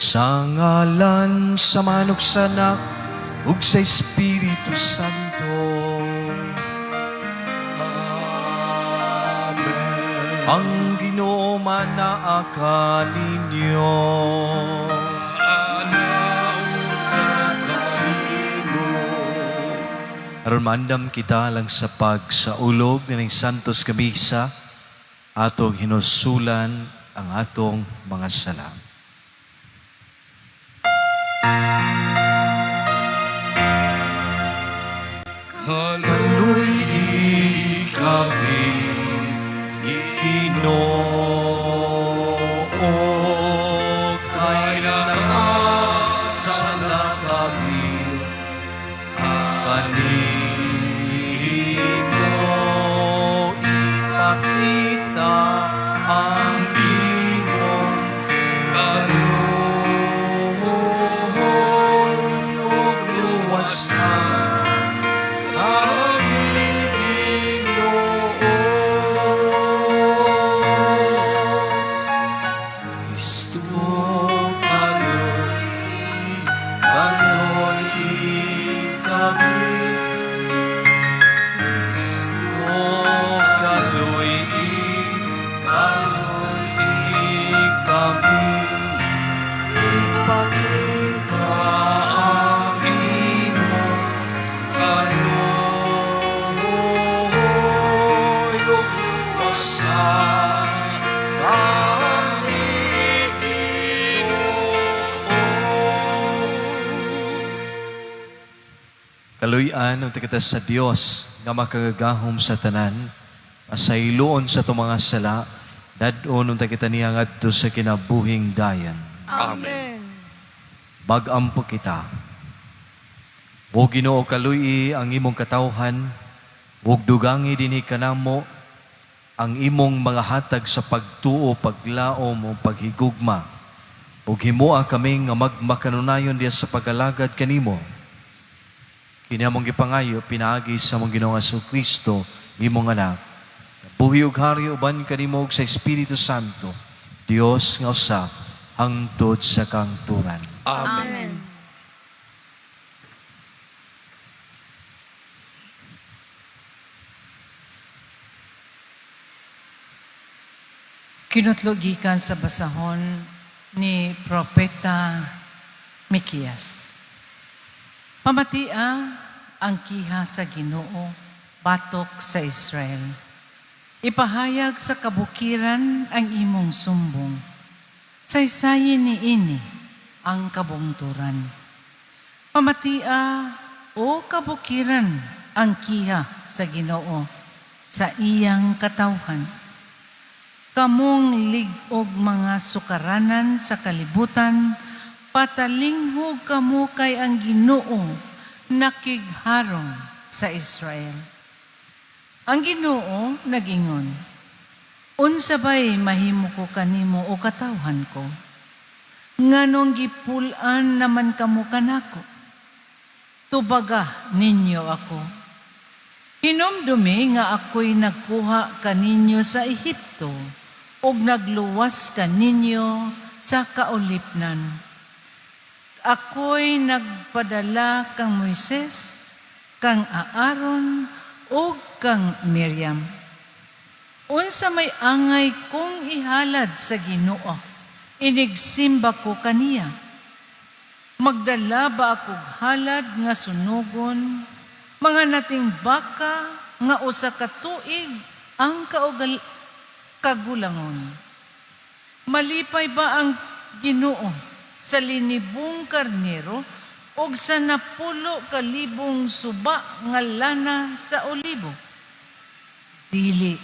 Sa ngalan sa Amahan ug sa Anak ug sa Espiritu Santo. Amen. Ang Ginoo manaa kaninyo. Sa kanimo. Aron maandam kita lang sa pagsaulog ng Santos nga Misa, atong hinusulan ang atong mga sala. Kaluy-i kami, Ginoo, kay nakasala kami kanimo. Ipakita ang imong kaluoy ug luwasa kami, Ginoo. Kristo, kaluy-i, kaluy-i kami. Kristo, kaluy-i, kaluy-i kami. Ipakita ang imong kaluoy ug luwasa kami, Ginoo. Kaluy-an unta kita sa Dios nga makagagahom sa tanan, pasayloon sa atong mga sala, dad-on unta kita niya ngadto sa kinabuhing dayan. Amen. Mag-ampo kita. O Ginoo, kaluy-i ang imong katawhan, ug dugangi dinhi kanamo ang imong mga hatag sa pagtuo, paglaom o paghigugma. Ug himoa kami nga magmakanunayon diha sa pag-alagad kanimo. Kini among gipangayo pinaagi sa among Ginoong Kristo, imong anak. Buhi ug hari uban kanimo ug sa Espiritu Santo, Dios nga usa hangtod sa kangturan. Amen. Kinutlo gikan sa basahon ni Propeta Mikias. Pamatia ang kiha sa Ginoo batok sa Israel. Ipahayag sa kabukiran ang imong sumbong. Saysayin ni ini ang kabungturan. Pamatia, o kabukiran, ang kiha sa Ginoo sa iyang katawhan. Kamong lig-og mga sukaranan sa kalibutan, patalinghog kamo kay ang Ginoo nakigharong sa Israel. Ang Ginoo nagingon, "Unsa bay mahimo ko kanimo, o katawhan ko? Nganong gipul-an naman kamo kanako? Tubaga ninyo ako. Hinumdumi nga ako'y nagkuha kaninyo sa Ehipto ug nagluwas kaninyo sa kaulipnan. Ako'y nagpadala kang Moises, kang Aaron, ug kang Miriam. Unsa may angay kong ihalad sa Ginoo, inigsimba ko kaniya? Magdala ba akog halad nga sunugon, mga nating baka nga usa ka tuig ang kagulangon? Malipay ba ang Ginoo sa linibong karnero ug sa 10,000 suba nga lana sa olibo? Dili.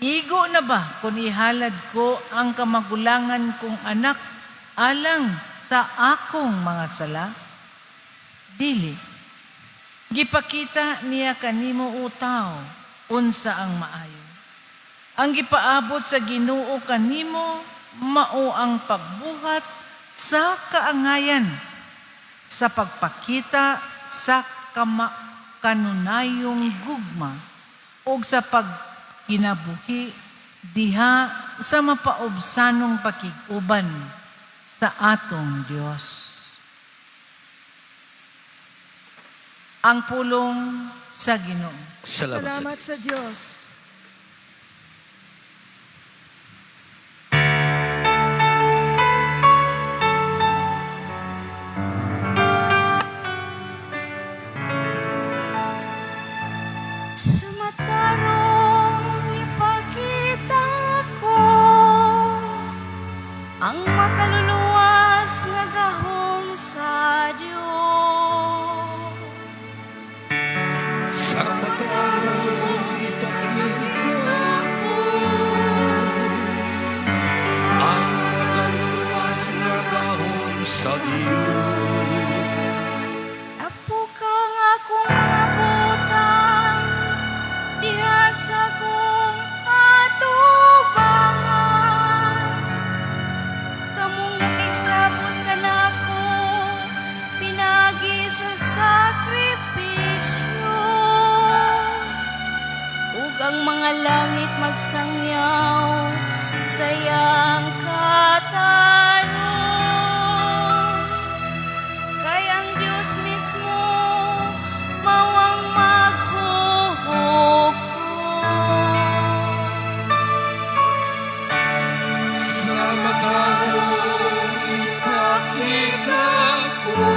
Igo na ba kung ihalad ko ang kamagulangan kong anak alang sa akong mga sala? Dili. Gipakita niya kanimo, o tao, unsa ang maayo. Ang gipaabot sa Ginoo kanimo mao ang pagbuhat sa kaangayan, sa pagpakita sa kanunayong gugma ug sa pagkinabuhi diha sa mapaubsanong pakig-uban sa atong Dios. Ang pulong sa Ginoo. Salamat, Salamat sa Diyos. Sa matarong ipakita ko ang makaluluwas nga gahom sa Dios. Sa matarong ipakita ko ang makaluluwas nga gahom sa Diyos. Apo ka ang akong mga butan diha sa akong atubangan. Kamong nakigsabot kanako pinagi sa sakripisyo. Ug ang mga langit magsangyaw sa iyang katarong. Kay ang Diyos mismo mao ang maghuhukom. Sa matarong ipakita ko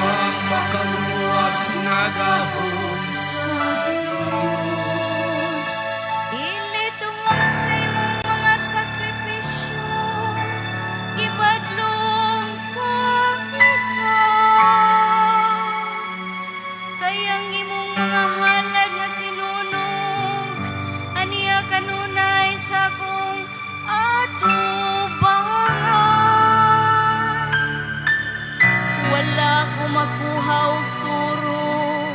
ang makaluluwas nga gahom sa Diyos. Dili tungod sa imong mga sakripisyo, gibadlong ko ikaw. Kay ang imong mga halad nga sinunog, aniya kanunay sa akong atubangan. Wala ko makuha og turo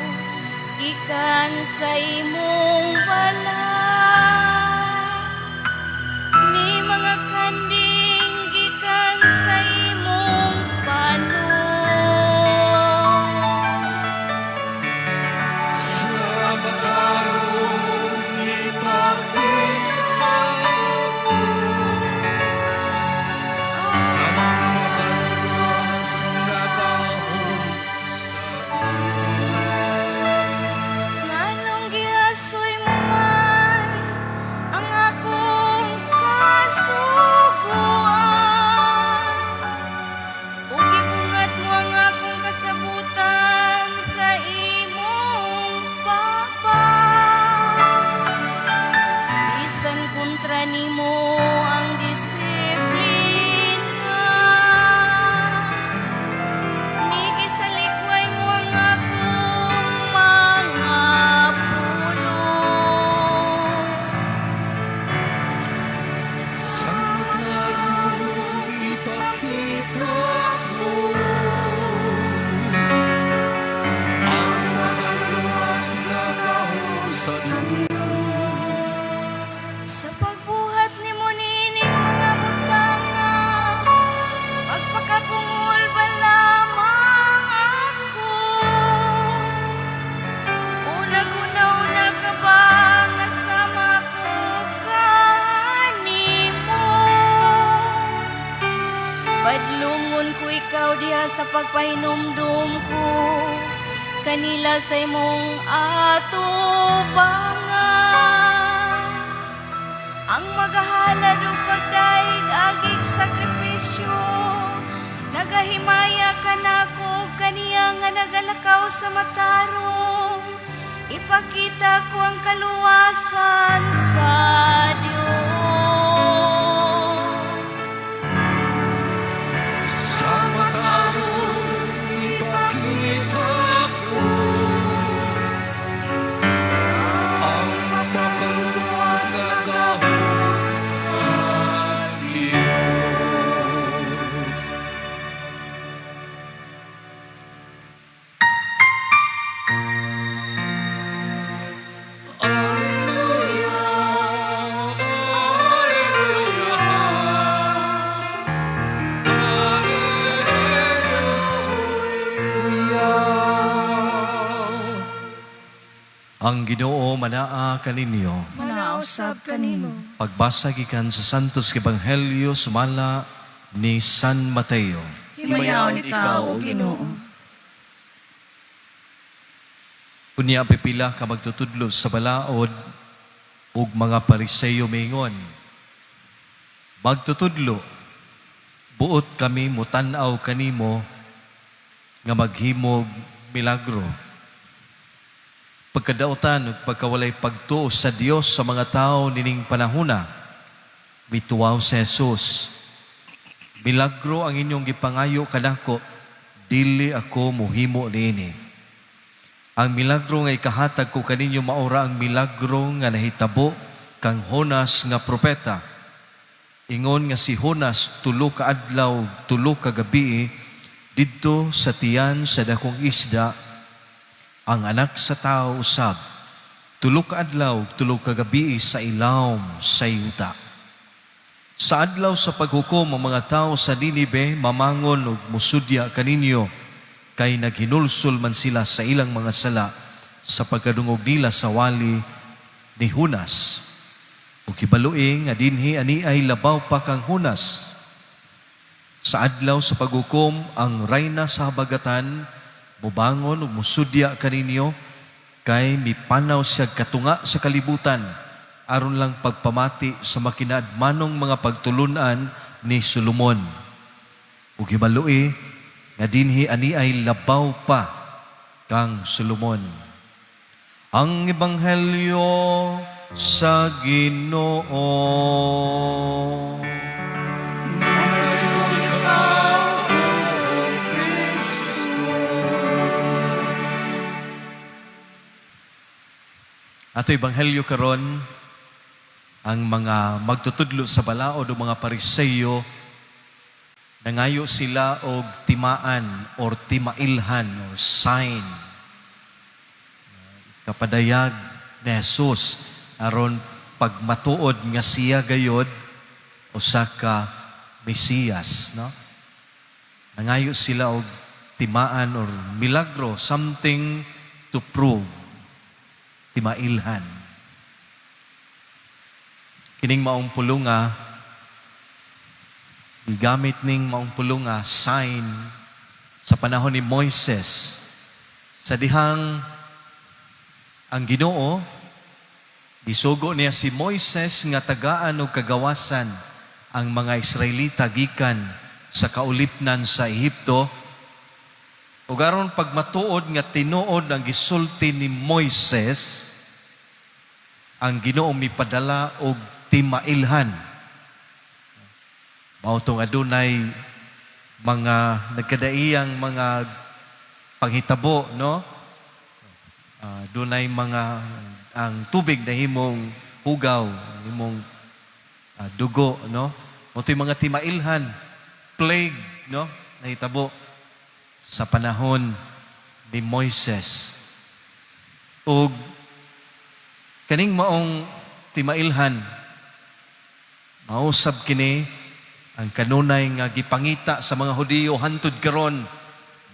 gikan sa imong balay, ni mga kanding gikan sa imong panon. Sa matarong ipakita ko ang makaluluwas nga gahom. Nganong giasoy mo man ang akong kasuguan, ug gibungat mo ang akong kasabutan sa imong papa? Bisan kontra nimo ang disiplina, ni gisalikway mo ang akong mga pulong. Sa matarong ipakita ko ang makaluluwas nga gahom sa Diyos. Sa pagbuhat nimo niining mga butanga, pagpakabungol ba lamang ako? O naghuna-huna ka ba nga sama ko kanimo? Badlungon ko ikaw diha sa pagpahinumdum ko kanila sa imong atubangan. Ang magahalad og pagdayeg agig sakripisyo, nagahimaya kanako ug kaniya nga nagalakaw sa matarong. Ipakita ko ang kaluwasan sa Dios. Sa matarong ipakita ko ang makaluluwas nga gahom sa Diyos. Alleluia, Alleluia, Alleluia. Ang Ginoo manaa kaninyo. Manaa. Mausab kanimo. Pagbasa gikan sa Santos Ebanghelyo sumala ni San Mateo. Himayaon ikaw, O Ginoo. Unya pipila ka magtutudlo sa balaod ug mga Pariseyo miingon, "Magtutudlo, buot kami mutan-aw kanimo nga maghimog milagro." Pagkadautan ug pagkawalay pagtuo sa Dios sa mga tao nining panahona, mituwaw si Jesus, "Milagro ang inyong gipangayo kanako, dili ako muhimo niini. Ang milagro nga ikahatag ko kaninyo maura ang milagro nga nahitabo kang Jonas nga propeta. Ingon nga si Jonas 3 ka adlaw, 3 ka gabi didto sa tiyan sa dakong isda, ang Anak sa Tao usab 3 ka adlaw, 3 ka gabi sa ilawom sa yuta. Sa Adlaw sa Paghukom, ang mga tao sa Ninibe mamangon ug musudya kaninyo, kay naghinulsol man sila sa ilang mga sala sa pagkadungog nila sa wali ni Junas. Ug hibaloi nga dinhi ani ay labaw pa kang Junas. Sa Adlaw sa Paghukom, ang rayna sa habagatan mubangon ug musudya kaninyo, kay mipanaw siya katunga sa kalibutan aron lang pagpamati sa makinaadmanong mga pagtulunan ni Solomon. Ug hibaloi nga dinhi ani ay labaw pa kang Solomon." Ang Ebanghelyo sa Ginoo. Dayon ikaw, O Kristo. Ato Ebanghelyo karon, ang mga magtutudlo sa balaod o mga Pariseyo, nangayo sila og timaan or timailhan or sign, kapadayag ni Jesus aron pagmatuod nga siya gayod usa ka Mesiyas, no? Nangayo sila og timaan or milagro, something to prove, timailhan. Kining maong pulunga, gigamit ning maong pulunga, sign, sa panahon ni Moises sa dihang ang Ginoo gisugo niya si Moises nga tagaan og kagawasan ang mga Israelita gikan sa kaulipnan sa Ehipto, ug aron pagmatuod nga tinuod ang gisulti ni Moises, ang Ginoo mipadala og timailhan. Mao tong adunay mga nagkadaiyang mga panghitabo, no? Dunay mga ang tubig na himong hugaw, himong dugo, no? Mao mga timailhan, plague, no? Nahitabo sa panahon ni Moises. Ug kaning maong timailhan, mausab kini ang kanunay nga gipangita sa mga Hudiyo hantod karon,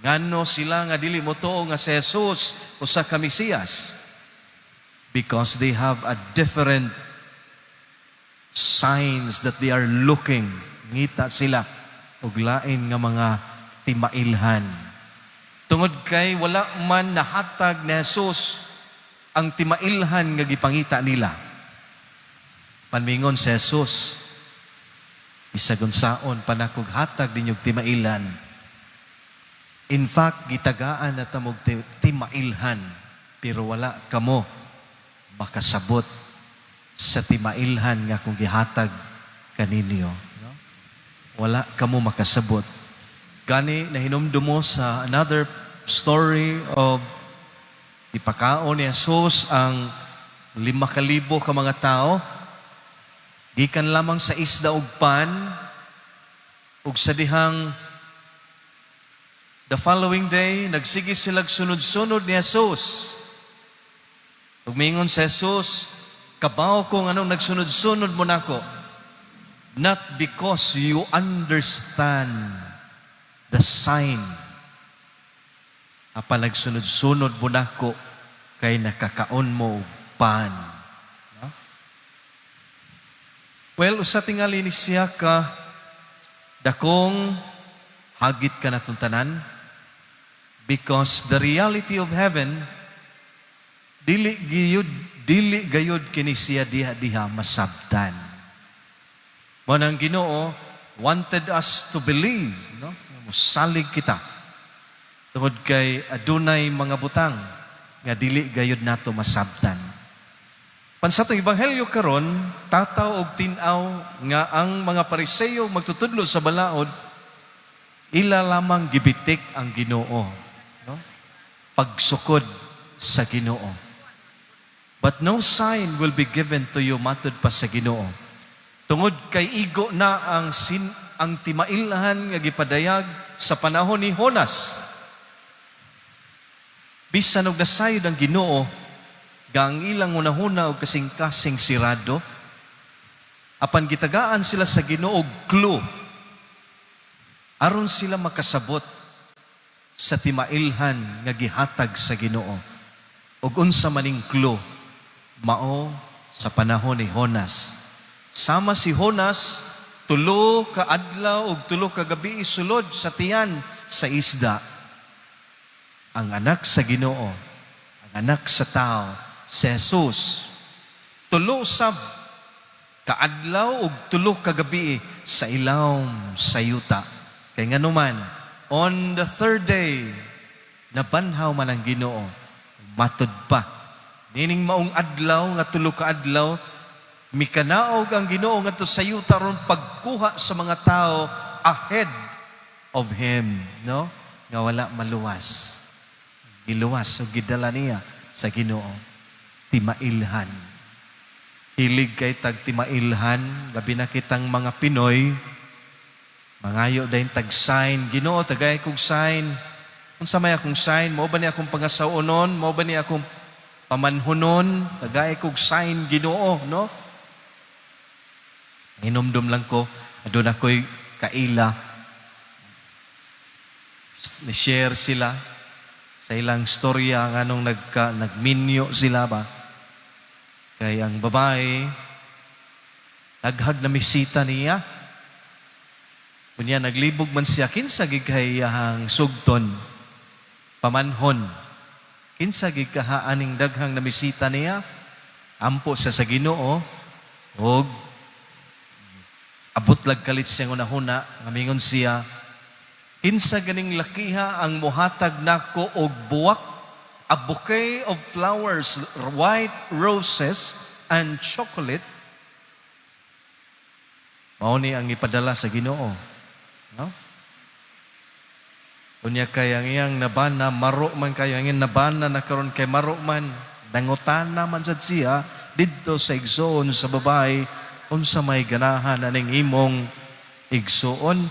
ngano sila nga dili motuo nga si Jesus usa ka Mesiyas, because they have a different signs that they are looking. Ngita sila og lain nga mga timailhan tungod kay wala man nahatag ni Jesus ang timailhan nga gipangita nila. Panmingon si Jesus, "Bisag unsaon pa nakog hatag ninyong timailhan. In fact, gitagaan na tamog timailhan, pero wala kamo makasabot sa timailhan nga kung gihatag kaninyo." No? Wala kamo makasabot. Gani, nahinumdum mo sa another story of ipakaon ni Jesus ang 5,000 ka mga tao gikan lamang sa isda ug pan, ug sa dihang the following day nagsige sila sunod-sunod ni Jesus. Ug miingon si Jesus, "Kabaw ko nganong nagsunod-sunod mo nako. Not because you understand the sign. Apan nagsunod-sunod mo nako kay nakakaon mo og pan." No? Well, usa tingali ni siya ka dakong hagit kanatong tanan because the reality of heaven, dili gayud kini siya diha diha masabtan. Mao nang Ginoo wanted us to believe, no? Musalig kita. Tungod kay adunay mga butang nga dili gayud nato masabtan. Pan sa atong ebanghelyo karon, tataw og tin-aw nga ang mga Pariseyo, magtutudlo sa balaod, ila lamang gibitik ang Ginoo, no? Pagsukod sa Ginoo. "But no sign will be given to you," matud pa sa Ginoo. Tungod kay igo na ang timailhan nga gipadayag sa panahon ni Jonas. Bisan og nasayod ang Ginoo nga ang ilang hunahuna og kasing-kasing sirado, apan gitagaan sila sa Ginoo og clue aron sila makasabot sa timailhan nga gihatag sa Ginoo. Ug unsa maning clue? Mao sa panahon ni Jonas. Sama si Jonas, 3 ka adlaw ug 3 ka gabi sulod sa tiyan sa isda. Ang anak sa Ginoo, ang anak sa tao, si Jesus, 3 sab ka adlaw ug 3 ka gabi sa ilawom sa yuta. Kay nganuman, on the third day, nabanhaw man ang Ginoo. Matud pa, nining maong adlaw nga 3 ka adlaw, mikanaog ang Ginoo ngadto sa yuta ron pagkuha sa mga tao ahead of him, no? Nga wala maluwas. Giluwas o gidala niya sa Ginoo. Timailhan. Hilig kay tag timailhan, labi na kitang mga Pinoy, mangayo dayon tag sign. "Ginoo, tagay kog sign. Unsa may akong sign? Mao ba ni akong pangasawonon? Mao ba ni akong pamanhunon? Tagay kog sign, Ginoo," no? Hinumdum lang ko, aduna ko'y kaila. Ni-share sila sa ilang storya nga nung nagminyo sila ba. Kay ang babae, daghag na misita niya. Kunya naglibog man siya, kinsa gid kay iyahang sugton, pamanhon? Kinsa gid kaha aning daghang namisita niya? Ampo siya sa Ginoo og abot lag kalit siyang hunahuna nga mingon siya, "Kinsa ganing lakiha ang mohatag nako og buwak, a bouquet of flowers, white roses and chocolate?" Mao ni ang ipadala sa Ginoo, no? Unya kay ang iyang nabana, maro man kayo, ang iyang nabana na karon kay maro man, nangutana man sad siya didto sa igsoon sa babae, "Unsa may ganahan aning imong igsoon?"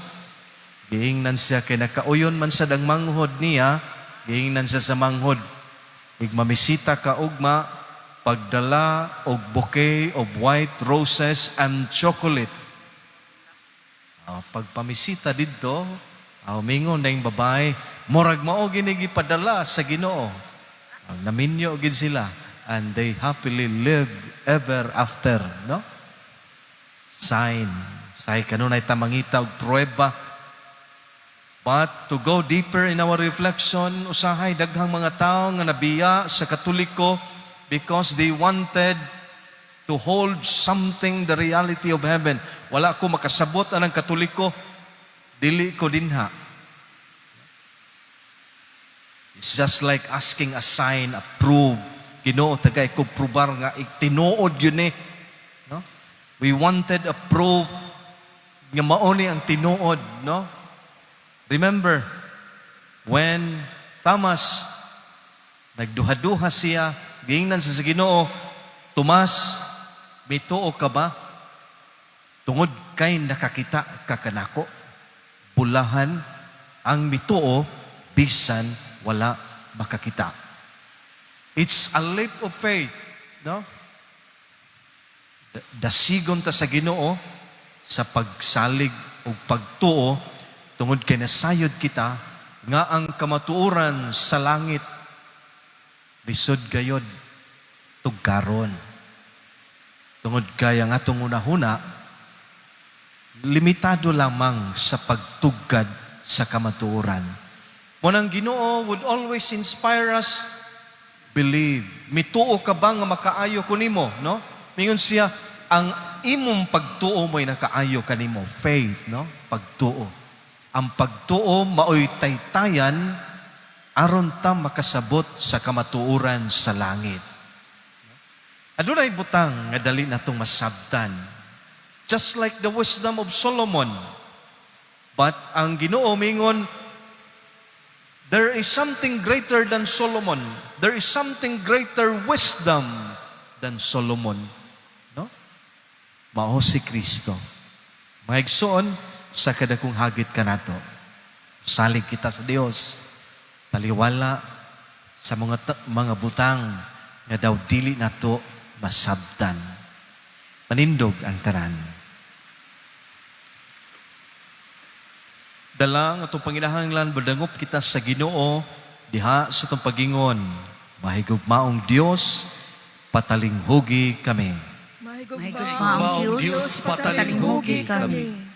Giingnan siya kay nakauyon man sad ang manghod niya, giingnan siya sa manghod, "Igmamisita ka ugma, pagdala og bouquet of white roses and chocolate." Pagpamisita didto, mingon na yung babae, "Murag mao gini gipadala sa Ginoo." Naminyo gid sila and they happily lived ever after, no? Sign. Say kanunay ta mangita og pruweba. But to go deeper in our reflection, usahay daghang mga tao nga nabiya sa Katoliko because they wanted to hold something, the reality of heaven. "Wala ko makasabot anang Katoliko, dili ko dinha." It's just like asking a sign, a proof. "Ginoo, tagay ko prubar nga tinuod yun eh." No? We wanted a proof nga mao ni ang tinuod, no? Remember, when Thomas, nagduha-duha siya, giingnan siya sa Ginoo, "Tomas, mituo ka ba? Tungod kay nakakita ka kanako. Bulahan ang mituo bisan wala makakita." It's a leap of faith, no? Dasigon ta sa Ginoo sa pagsalig ug pagtuo tungod kay nasayod kita nga ang kamatuoran sa langit lisod gayod tugkaron. Tungod kay ang atong hunahuna Limitado lamang sa pagtugkad sa kamatuoran. Mao nang Ginoo would always inspire us, believe. Mituo ka ba nga makaayo ko nimo, no? Mingon siya, ang imong pagtuo mo'y nakaayo kanimo. Faith, no? Pagtuo. Ang pagtuo maoy taytayan aron ta makasabot sa kamatuoran sa langit. Adunay butang nga dali natong masabtan. Just like the wisdom of Solomon. But ang Ginoo mingon, there is something greater than Solomon. There is something greater wisdom than Solomon. No? Mao si Kristo. Mga igsoon, sa kadakong hagit kanato. Salig kita sa Dios. Taliwala sa mga butang nga daw dili nato masabtan. Manindog ang tanan. Dala ang atong panginahanglan, badangop kita sa Ginoo diha sa atong pagingon. Mahigugmaong Dios, patalinghugi kami. Mahigugmaong Diyos, patalinghugi kami.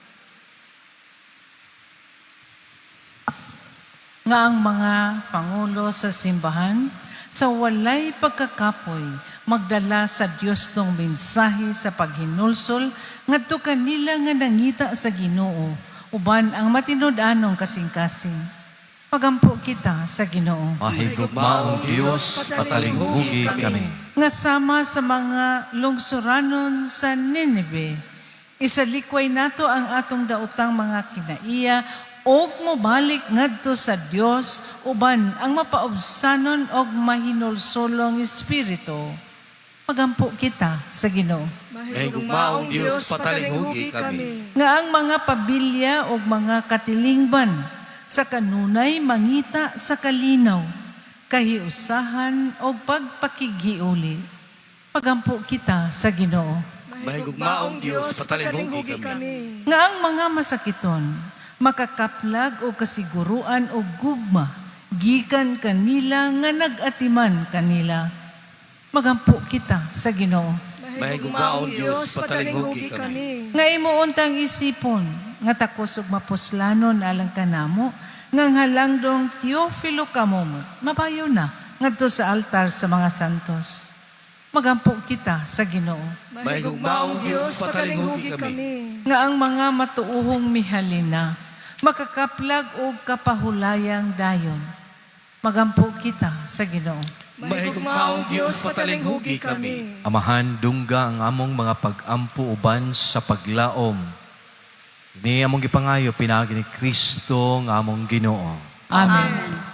Nga ang mga pangulo sa simbahan sa walay pagkakapoy magdala sa Dios tong mensahe sa paghinulsol ngadto kanila nga nangita sa Ginoo uban ang matinud-anong kasing-kasing. Pagampo kita sa Ginoo. Mahigugmaong Dios, patalinghugi kami. Nga sama sa mga lungsuranon sa Nineve, isalikway nato ang atong daotang mga kinaiya og mobalik ngadto sa Dios uban ang mapaubsanon og mahinulsolong espiritu. Pagampo kita sa Ginoo. Mahigugmaong Diyos, patalinghugi kami. Nga ang mga pamilya og mga katilingban sa kanunay mangita sa kalinaw, kahiusahan og pagpakighiuli. Pagampo kita sa Ginoo. Mahigugmaong Diyos, patalinghugi kami. Nga ang mga masakiton makakaplag og kasiguruan og gugma gikan kanila nga nag-atiman kanila. Magampo kita sa Ginoo. Mahigugmaong Diyos, patalinghugi kami. Nga imuuntang isipon nga takos og mapuslanon alang kanamo nga ang halangdong Teofilo Camomot mabayo na ngadto sa altar sa mga santos. Magampo kita sa Ginoo. Mahigugmaong Diyos, patalinghugi kami. Nga ang mga matuohong mihalina makakaplag og kapahulayang dayon. Magampo kita sa Ginoo. Mahigugmaong Diyos, patalinghugi kami. Amahan, dungga ang among mga pag-ampo uban sa paglaom. Ini among gipangayo pinaagi ni Kristo nga among Ginoo. Amen.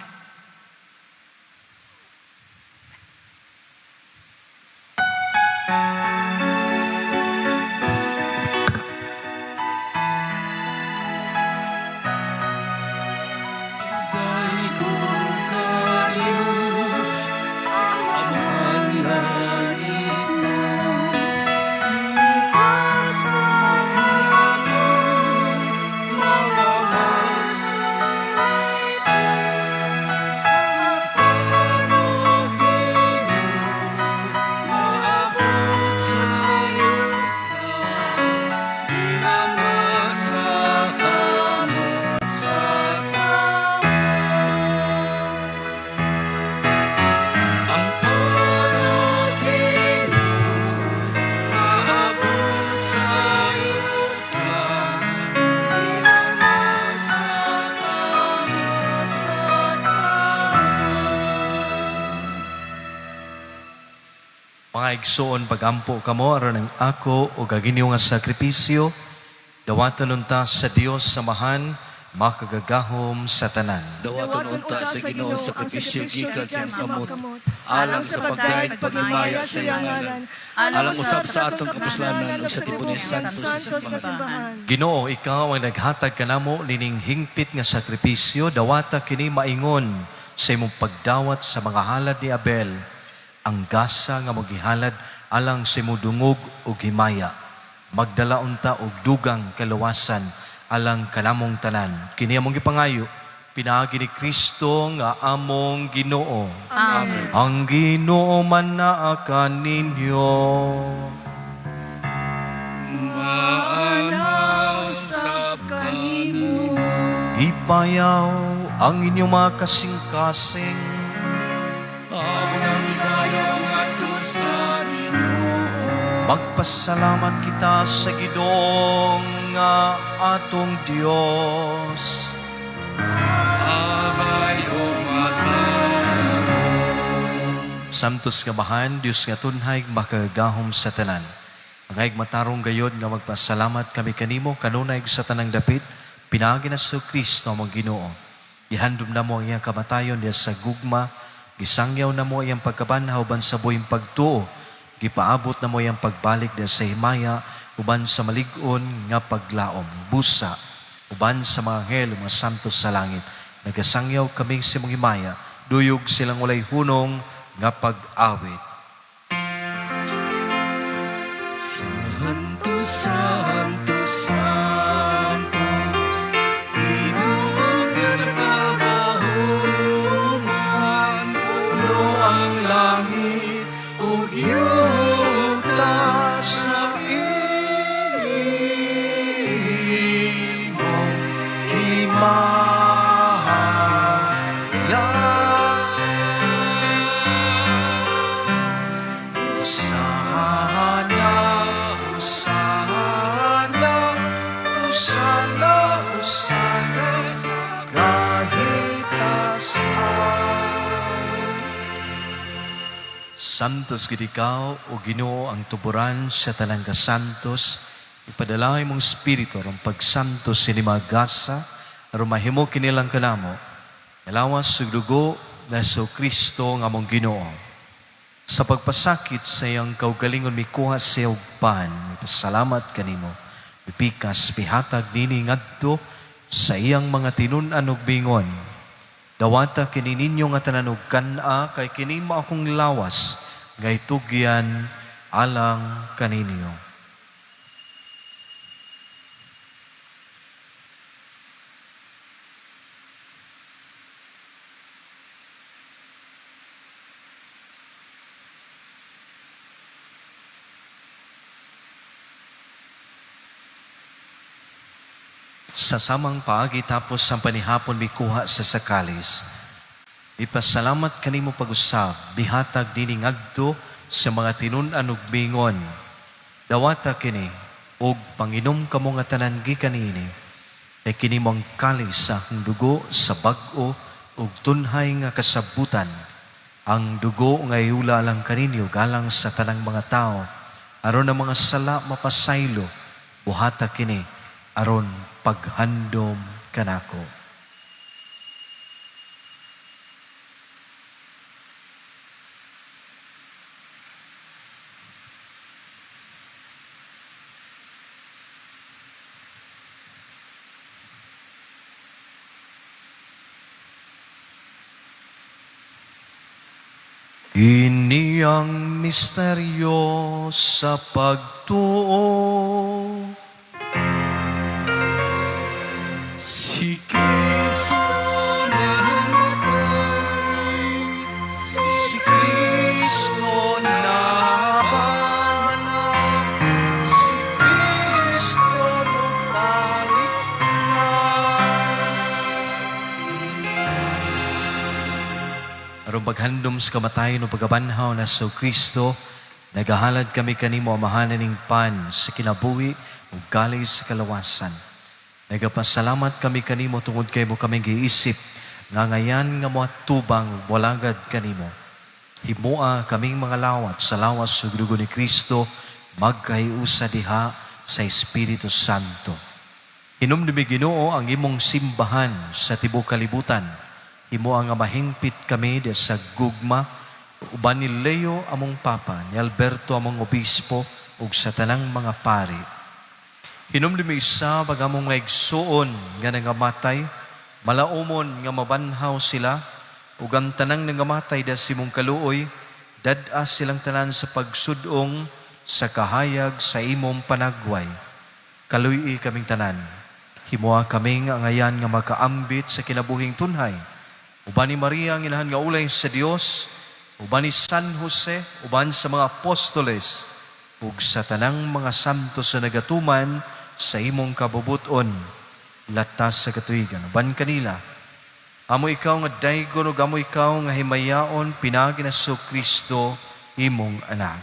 Mga igsoon, pagampo kamo aron ang ako o gaginyo nga sakripisyo, dawaton unta sa Dios samahan, makagagahom sa tanan. Dawaton unta sa Ginoo ang sakripisyo gikan sa imong kamot, alang sa pagdayeg paghimaya sa iyang ngalan, alang usab sa atong kapuslanan ug sa tibuok ni Santos nga simbahan. Ginoo, ikaw ang naghatag kanamo nining hingpit nga sakripisyo, dawata kini maingon sa imong pagdawat sa mga halad ni Abel, ang gasa nga magihalad alang sa imong dungog ug himaya. Magdala unta og dugang kaluwasan alang kanamong tanan. Kini among gipangayo pinaagi ni Kristo nga among Ginoo. Amen. Ang Ginoo man naa kaninyo. Ipayaw ang inyong mga kasing-kasing. Amo nang ibayaw ngadto sa Ginoo. Magpasalamat kita sa Ginoong nga atong Dios. Angay ug matarong. Santos nga Amahan, Dios nga tunhay, makagagahom sa tanan. Angay matarong gayod nga magpasalamat kami kanimo kanunay sa tanang dapit, pinaagi na sa Kristo among Ginoo. Gihandom namo ang iyang kamatayon diha sa gugma, gisangyaw namo iyang pagkabanhaw uban sa buhing pagtuo, gipaabot namo iyang pagbalik diha sa himaya uban sa malig-on nga paglaom. Busa uban sa mga anghel ug mga santos sa langit. Nagasangyaw kami sa imong himaya, duyog silang walay hunong nga pag-awit. Santo, Santo, Santos, Ginoong Diyos sa kagahuman, puno ang langit ug yuta sa imong himaya. Hosana, Hosana, Hosana, Hosana, kahitasan. Santos gid ikaw, o Ginoo, ang tuburan sa tanang kasantos. Ipadala imong espiritu aron pagsantos sini mga gasa, aron mahimo kinilang kanamo. Lawas ug dugo na sa Kristo nga among Ginoo. Sa pagpasakit sa iyang kaugalingon mikuha siya og pan, mipasalamat kanimo. Mipikas mihatag nini ngadto sa iyang mga tinun-an ug miingon. Dawata kini ninyo nga tanan og kan-a kay kini mao akong lawas nga itugyan alang kaninyo. Sa samang paagi tapos ang panihapon mikuha sa kalis. Ipasalamat kanimo pag-usab, bihatag dini ngadto sa mga tinun-an ug miingon. Dawata kini ug panginom kamo nga tanan gikan niini. Kay kini mao ang kalis sa akong dugo sa bag-o ug tunhay nga kasabutan. Ang dugo nga iula alang kaninyo galang sa tanang mga tao. Aron ang mga sala mapasaylo, buhata kini aron paghandom kanako. Ini ang misteryo sa pagtuo. Si Kristo namatay, Si Kristo nabanhaw, si Kristo mobalik na. Aron paghandom sa kamatayon o pagkabanhaw na sa Kristo, nagahalad kami kanimo Amahan ning pan sa kinabuhi ug kalis sa kalawasan. Nagapasalamat kami kanimo tungod kay imo kami giisip nga ngayan nga moatubang ug molagad kanimo. Himoa kaming mga lawat sa lawas ug dugo ni Kristo magkahiusa diha sa Espiritu Santo. Hinumdumi, Ginoo, ang imong simbahan sa tibuok kalibutan. Himoa nga mahingpit kami di sa gugma uban ni Leo among Papa, ni Alberto among Obispo ug sa tanang mga pari. Hinumdumi usab ang among mga igsuon nga nangamatay, malaumon nga mabanhaw sila, ug ang tanang nangamatay da sa imong kaluoy, dad-a silang tanan sa pagsudong sa kahayag sa imong panagway. Kaluy-i kaming tanan. Himoa kaming angayan nga makaambit sa kinabuhing tunhay. Uban ni Maria ang inahan nga ulay sa Dios, uban ni San Jose, uban sa mga apostoles, ug sa tanang mga santo sa nagatuman sa imong kabubuton. Latas sa katuigan. Uban kanila, amo ikaw nga daygon ug amo ikaw nga himayaon pinaagi ni Kristo imong anak.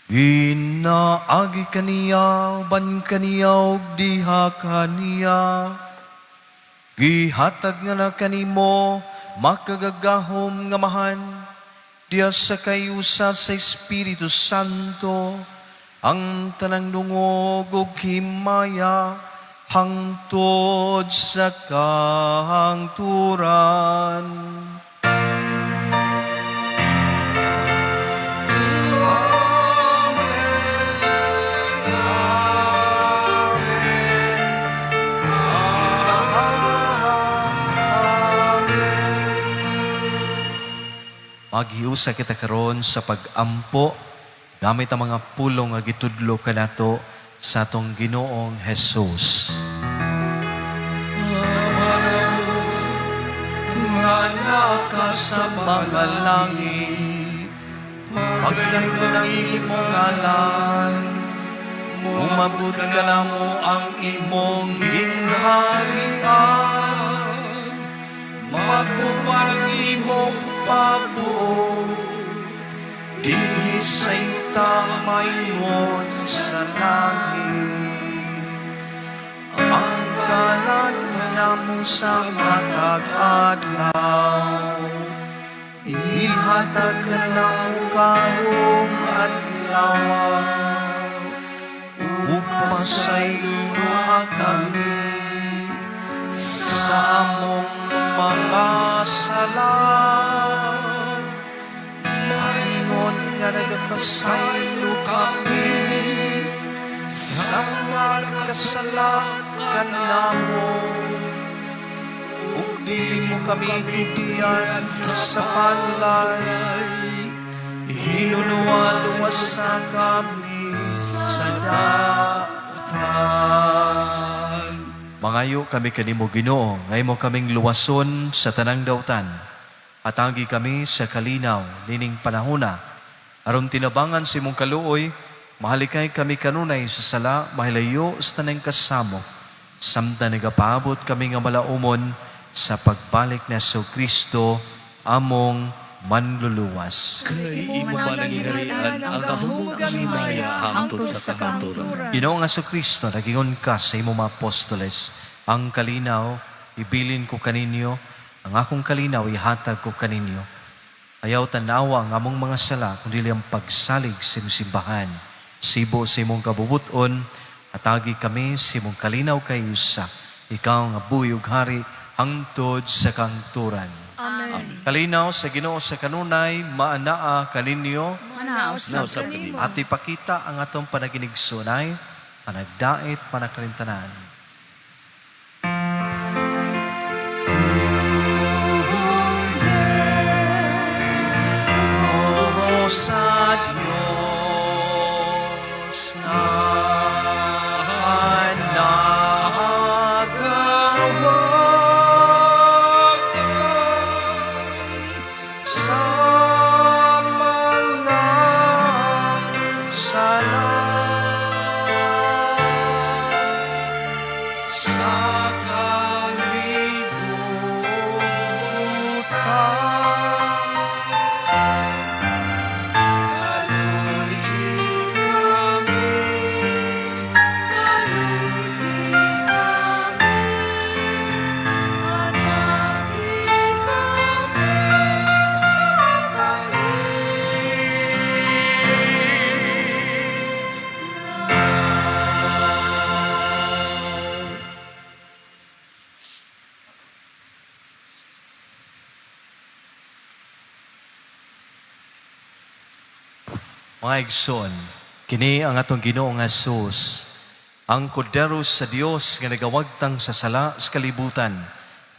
Pinaagi kaniya, uban kaniya ug diha kaniya. Gihatag nga na kanimo makagagahom nga Amahan, diha sa kayusa sa Espiritu Santo, ang tanang dungog ug himaya hangtod sa kahangturan. Maghiusa kita karon sa pag-ampo gamit ang mga pulong nga gitudlo kanato sa atong Ginoong Jesus. Nga naa ka sa mga langit, pagdaygon ang imong ngalan, umabot kanamo ang imong gingharian, matuman ang imong pagbuot, dinhi sa yuta maingon sa langit. Ang kalan namo sa matag adlaw, ihatag kanamo karong adlaw, ug pasayloa kami sa among mga sala, maingon nga nagapasaylo kami sa mga nagkasala kanamo, ug dili mo kami tutian sa panlay, hinunoa luwasa kami sa dautan. Mangayo kami kanimo, Ginoo, nga imo kaming luwason sa tanang dautan. Hatagi kami sa kalinaw nining panahona. Aron tinabangan sa imong kaluoy, mahalikay kami kanunay sa sala, mahilayo sa tanang kasamok. Samtang nagapaabot kami nga malaumon sa pagbalik ni Kristo among manluluwas. Kay imo man ang gingharian, ang gahom ug ang himaya hangtod sa kahangturan. Ginoong Kristo, nagingon ka sa imong mga apostoles, "Ang kalinaw, ibilin ko kaninyo, ang akong kalinaw, ihatag ko kaninyo. Ayaw tanawa ang among mga sala, kundi ang pagsalig sa imong simbahan. Sibo sa imong kabubuton, hatagi kami sa imong kalinaw kay usa. Ikaw nga buhi ug hari, hangtod sa kahangturan." Amen. Kalinaw sa Ginoo sa kanunay, maanaa kaninyo. Manaa usab Nausab kanimo. At ipakita ang atong panaginigsunay, panagdait, panakalintanan. O sa Diyos nga nagawag sa mga sala sa kalibutan. Kaluydi kami, kaluydi kami, hatagi kami sa kalinaw. Mga igsoon, kini ang atong Ginoong Jesus, ang kordero sa Dios nga nagawagtang sa sala sa kalibutan.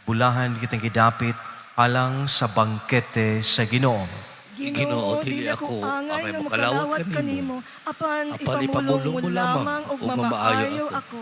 Bulahan kitang gidapit alang sa bangkete sa Ginoo. Ginoo, dili ako angay angay nga mokalawat mokalawat kanimo. kanimo, apan Apan ipamulong mo lamang ug ug mamaayo mamaayo ako. ako.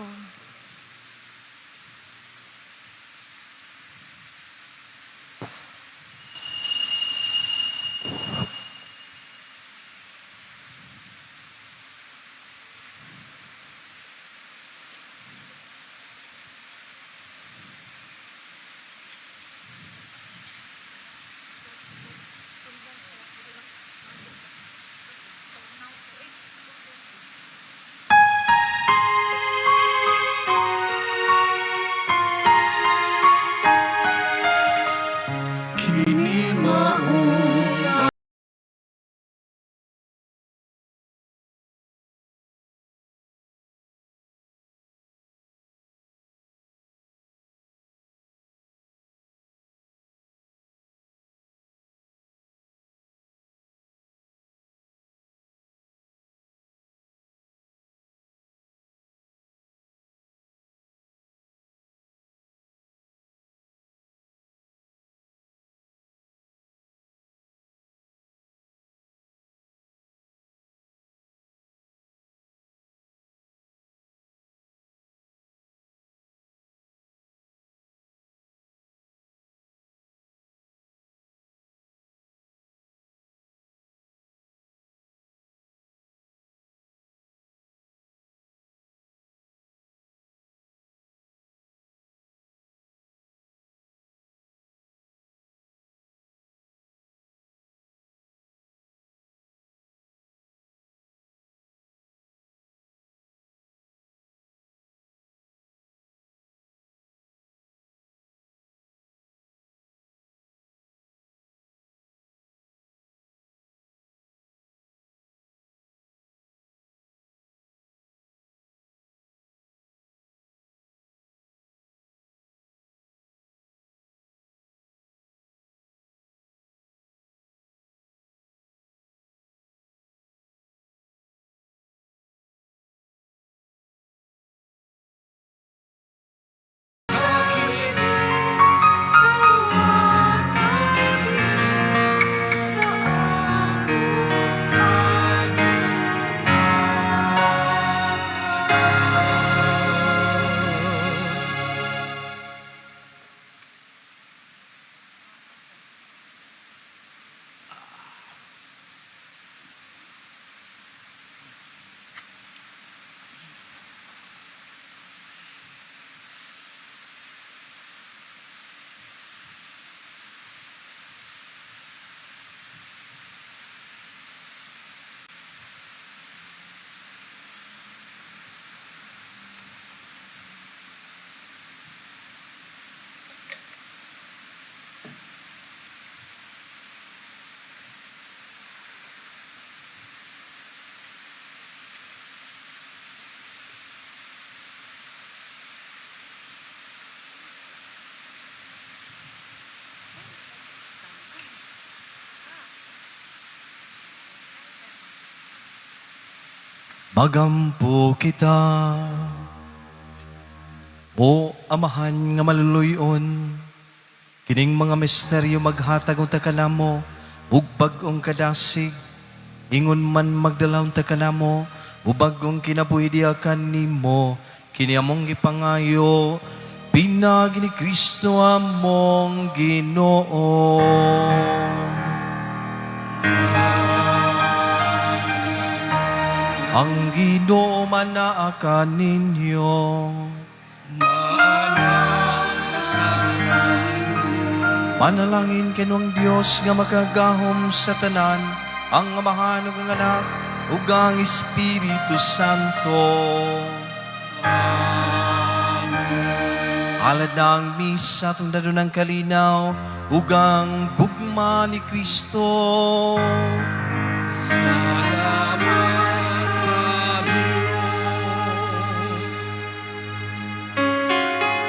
Magampo kita. O Amahan nga maluluyon, kining mga misteryo maghatag unta kanamo ug bag-ong kadasig, ingon man magdala unta kanamo ug bag-ong kinabuhi diha kanimo, kini among gipangayo pinaagi ni Kristo among Ginoo. Ang Ginoo manaa kaninyo. Manalangin kaniyong Dios nga makagahom sa tanan, ang Amahan ug ang Anak ug ang Espiritu Santo. Halad na ang misa, atong dadon ang kalinaw ug ang gugma ni Kristo.